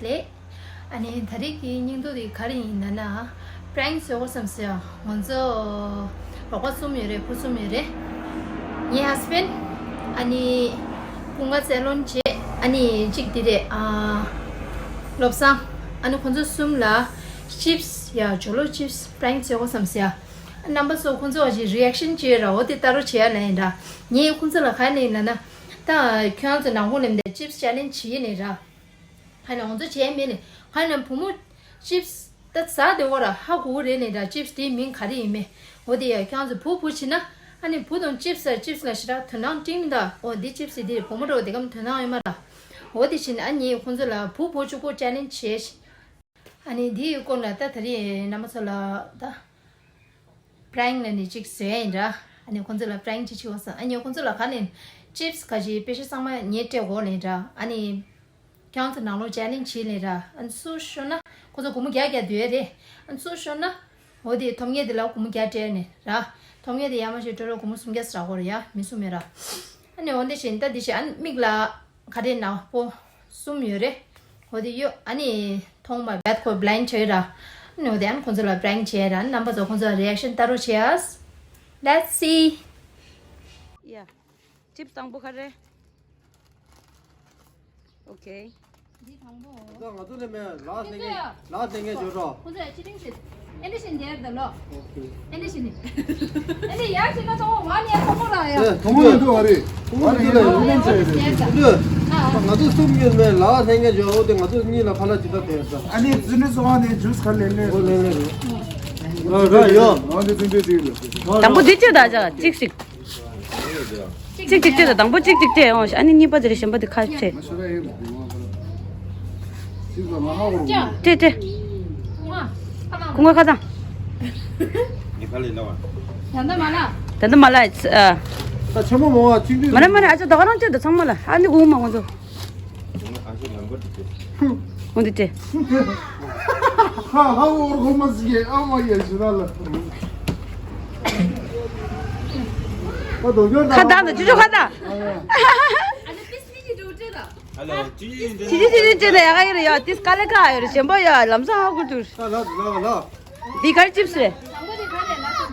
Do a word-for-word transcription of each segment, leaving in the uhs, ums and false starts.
ལེགས། ཨ་ནི་ད་རེས་ཀྱི་སྙིང་སྡུག་དེ་ག་རེ་ཡིན་ན་ན། པྲེང་བཟོ་དགོས་བསམ་སོང་། ང་ཚོ་རོགས་པ་གསུམ་ཡོད་རེད། བུ་གསུམ་ཡོད་རེད། ངའི་ཧ་སི་བེན། ཨ་ནི་ཀུན་དགའ་རྩེ་ལོན་བྱས། ཨ་ནི་གཅིག་དེ་རེད། ཨ། བློ་བཟང་། ཨ་ནི་ཁོང་ཚོ་གསུམ་ལ་ཅིབས་ཡ་ཇོ་ལོ་ཅིབས་པྲེང་བཟོ་དགོས་བསམ་སོང་། རྣམ་པ་ཚོ་ཁོང་ཚོ་བ་ཞིག་རི་ཨེག་ཤན་བྱེད་ར། འོ་དེ་ལྟ་རོགས་བྱེད་ཡ་ལ་ཡིན་ར། ངས་ཁོང་ཚོ་ལ་ག་ནས་ཡིན་ན་ན། ད་ཁྱོད་རང་ཚོ་ནང་ཁོངས་ལེམ་དེ་ཅིབས་ཅེ་ལེན་བྱེད་ཡིན་ནས་ར། ཧ་ལས་ང་ཚོ་བྱས་མེད་ནས། ཧ་ལས་བུ་མོ་ཅིབས་ད་ཟ་དེ་བོ་ར་ཧ་གོ་གི་རེད་ནས་ར། ཅིབས་དེའི་མིང་ག་རེ་ཡིན་མེད། འོ་དེ་ཡ་ཁྱོད་ཚོ་བུ་བུ་བྱེད་ན། ཨ་ནི་བུ་དང་ཅིབས་ཟེར། ཅིབས་ལ་ཞེ་དྲག་དོ་སྣང་སྤྲིང་མི་འདུག་འོ་འདི་ཅིབས་དེ་བུ་མོ་འགྲོ་དེ་གམ་དོ་སྣང་ཡོད་མ་ར། འོ་དེ་བྱེད་ན་ཨ་ནི་ཁོང་ཚོ་ལ་བུ་བུ་གཅིག་པོ་ཅེ་ལེན་བྱས། ཨ་ནི་འདིའི་སྐོར་ལ་ད་ད་རེས་རྣམ་པ་ཚོ་ལ་ད། པྲེང་ལ་ནི་གཅིག་བཟོས་ཡིན་འདྲ། ཨ་ནི་ཁོང་ཚོ་ལ་པྲེང་གཅིག་བྱེད་དགོས་བསམ། ཨ་ནི་ཁོང་ཚོ་ལ་ག་ནས་ཅིབས་ག་ཅི་པེ་ཤ་ཚང་མ་ངས་སྤྲད་དགོས་ལེན་འདྲ། ཨ་ནི་ཁྱང་ཚོ་ནང་ལོགས་ཅེ་ལེན་བྱེད་ལེན་ར། ཨ་ནི་སུ་ཤོར་ན་ཁོང་ཚོ་སྒོར་མོ་བརྒྱ་བརྒྱ་སྡོད་རེད། ཨ་ནི་སུ་ཤོར་ན་འོ་དེ་ཐོབ་མཁན་དེ་ལ་སྒོར་མོ་བརྒྱ་སྤྲད་ནས་ར། ཐོབ་མཁན་དེ་ཡར་མར་ཞིག་སྤྲོད་རོགས་སྒོར་མོ་སུམ་བརྒྱ་ཟ་དགོས་རེད་ཡ། མི་སུ་མེད་ར། ཨ་ནི་འོ་འདི་བཞིན་ད་འདི་བཞིན་ཨ་ནི་མིག་ལ། ག་རེ་ནག་པོ་གསུམ་ཡོད་རེད། འོ་དེ་གཡོག་ཨ་ནི་མཐོང་མ་བད་ཁོ་བླའིན་ཆགས་ར། ཨ་ནི་འོ་དེ་ཨ་ནི་ཁོང་ཚོ་ལ་པྲེང་བྱས་ར། ཨ་ནི་རྣམ་པ་ཚོ་ཁོང་ཚོ་རི་ཨེག་ཤན་ལྟ་རོགས་བྱེད་ཨ། Let's see. Yeah. ཅིབས་དང་པོ་ག་རེ། Okay. འདི་དང་པོ། ད་ང་ཚོ་ལས་མེད་ལག་ལེན་མཁན་ལག་ལེན་མཁན་བྱོས་རོགས། ཁོང་ཚོ་ཡ་ཅི་རིང་ཟེར། ཨེ་འདྲ་བཞིན་དེར་ད་ལོ། ཨེ་འདྲ་བཞིན་ནི། ཨེ་འདྲ་ཡར་ཕྱིན་ན་གཏོང་བ་ནས་གཏོང་བ་ར་ཡ། ཨེ་གཏོང་བ་འདུག་བ་རེད། གཏོང་བ་འདུག་ལ་ཡོང་མཁན་བྱས་རེད། འདུག་ང་ཚོ་གསུམ་ཡོད་མེད་ལག་ལེན་མཁན་བྱོས། འོ་དེ་ང་ཚོ་གཉིས་ལ་ཕ་ལ་ཇི་ལྟར་དེར་ད། ཨ་ནི་ཙི་ནི་སོང་བ་ནས་ཇུས་ག་ལེན་ལེན། འོ་ལེན་ལེན་རེད། ར་ར་ཡོ། འོ་འདི་ཙི་འདྲ་ཅིག་རེད། དང་པོ་འདི་གཅིག་ད་ཅག་གཅིག་ཞིག་གཅིག་གཅིག་གཅིག་དང་པོ་གཅིག་གཅིག་སྤྲད་ཡོང་། ཨ་ནི་གཉིས་པ་དེ་རེད། གཞན་པ་དེ་ཁ་སྤྲད། སྤྲད་སྤྲད། ཁོང་ཁ་ཁ་ཚང་། ད་ལྟ་མ་ལ། ད་ལྟ་མ་ལ་ཨ། ད་ཆེན་མོ་མོ་བ་གཅིག་འདུས། མ་ལ་མ་ལ་ཨ་ཅག་ད་ག་རང་སྤྲད་དང་ཚང་མ་ལ། ཨ་ནི་གུང་མ་ཁོང་ཚོ། འོ་འདི་སྤྲད། ཧ་ཧ་འོར་ཁོ་མ་ཟིག་ཨ་མ་ཡ་ཞུ་ད་ལ། ཁ་དོ་ཁྱོད་ཁ་བཏང་དང་ཅུ་ཅུ་ཁ་བཏང་། ཨ་ལ་ཏིས་མི་གི་འགྲོ་སྤྲད་ད། ཨ་ལ་ཅི་ཡིན་དེ། ཅི་ཅི་ཅི་ཅི་ཅི་ད་ཡ་ག་ཡོད་རེད་ཡ། ཏིས་ཀ་ལེ་ཀ་ཡོད་རེད། གཞན་པ་ཡ་ལམ་སང་ཧ་གོ་ཐུར། ལ་ལ་ལ་ལ། འདི་གར་ཅིབས་རེད།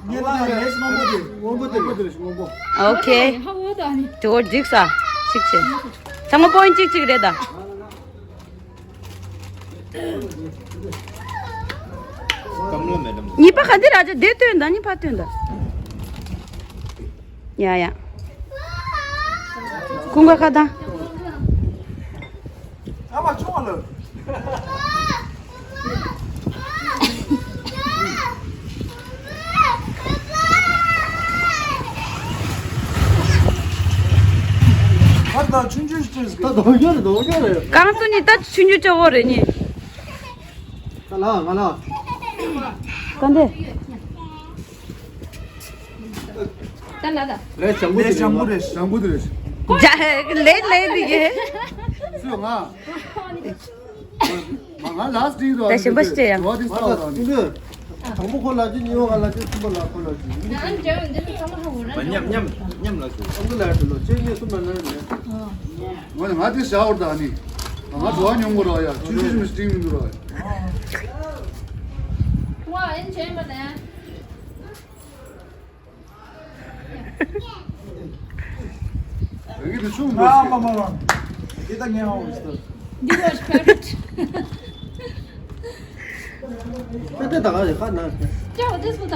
ངས་ལ་ལས་མང་པོ་དེ། མང་པོ་དེ་མང་པོ་དེ་མང་པོ། ཨོ་ཁེ། དེ་འོ་འགྲིག་ས། གཅིག་བྱས། ཚང་མ་པོ་ཡིན་གཅིག་གཅིག་རེད་ད། གཉིས་པ་ག་འདི་ར་ཅོ་དེ་སྟོན་ད། གཉིས་པ་སྟོན་ད། ཡ་ཡ། ཀུན་དགའ་ཁ་བཏང་། ཨ་མ་ཆུང་བ་ལ། ཁ་བཏང་ཆུང་ཆུང་ཞིག་ད་དོ་ཡོད་རེད། དོ་ཡོད་རེད། རྐང་ཚུགས་གཉིས་ད་ཆུང་ཆུང་ཅོག་པོ་རེད་གཉིས། ད་ལ་ང་ལ། ག་འདི། ད་ལ་ད། ལས་ཞང་པོ་ལས་ཞང་པོ་རེད། ཞང་པོ་དེ་རེད། ལས་ལས་འདི་གས། སུ་ང་། ང་ལ་སི་ཊི་རོ། ད་ཞིམ་པ་ཞིག་ཡ། རོ་དེ་སོ་རོ། དང་པོ་ཁོ་ལ་ཅི་ཉི་མ་ང་ལ་ཅི་གསུམ་པ་ལ་ཁོ་ལ་ཅི། ང་ཨ་འཇམ་འདི་ཚང་མ་ཧ་གོ་ར། མཉམ་མཉམ་མཉམ་ལ་ཅི། ཨ་ཁུ་ལ་ཅི་ལོ་ཅི་ཉི་གསུམ་པ་ལ་ཅི། ང་ང་དེ་ཞའོ་ད་ནི། ང་འགྲོ་བ་ཉུང་གོ་ར་ཡ། ཆུ་ཆུ་ཆུ་མི་སི་ཊིང་མི་འདུག་ར་ཡ། ང་ཨེན་ཆེན་པ་དང་། རང་གི་དུ་ཆུང་ཨ་མ་མ་མ། འདི་ད་ངས་ཧ་གོ་ཞིག་ད། འདི་བ་ཤ་རུད། ད་ད་ད་ག་རེ་ཁ་ན། ཅའོ་དེ་སུ་ད།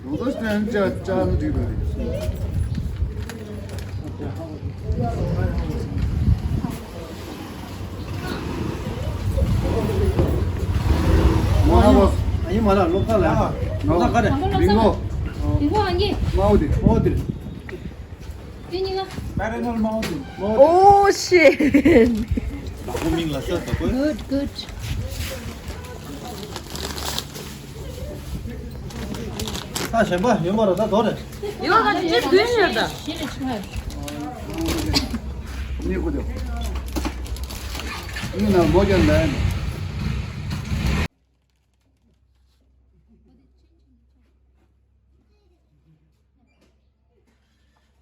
ལོ་ཏོག་ཅན་ཅ་ཅ་ནི་འགྲིག་པ་རེད། མོ་ཧ་གོ། ཨ་ཡིན་མ་ལ་ལོ་ཁ་ལ། ང་ལ་ཁ་རེད། རིང་མོ། རིང་མོ་ཨང་གི། མའོ་དེ། མའོ་དེ། དེ་གཉིས་ཀ Parallel mountain. Oh shit. Good, good. ད་གཞན་པ་ཡོད་མ་རེད། ད་དོ་རེད། ཡོད་ད་ཅི་དུས་ཡོད་ད། ནི་ཁུ་དེ། ནི་ན་མོ་ཀྱང་ལན།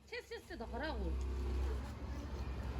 ཆེ་ཆེ་ཆེ་ད་ག་ར་འོ།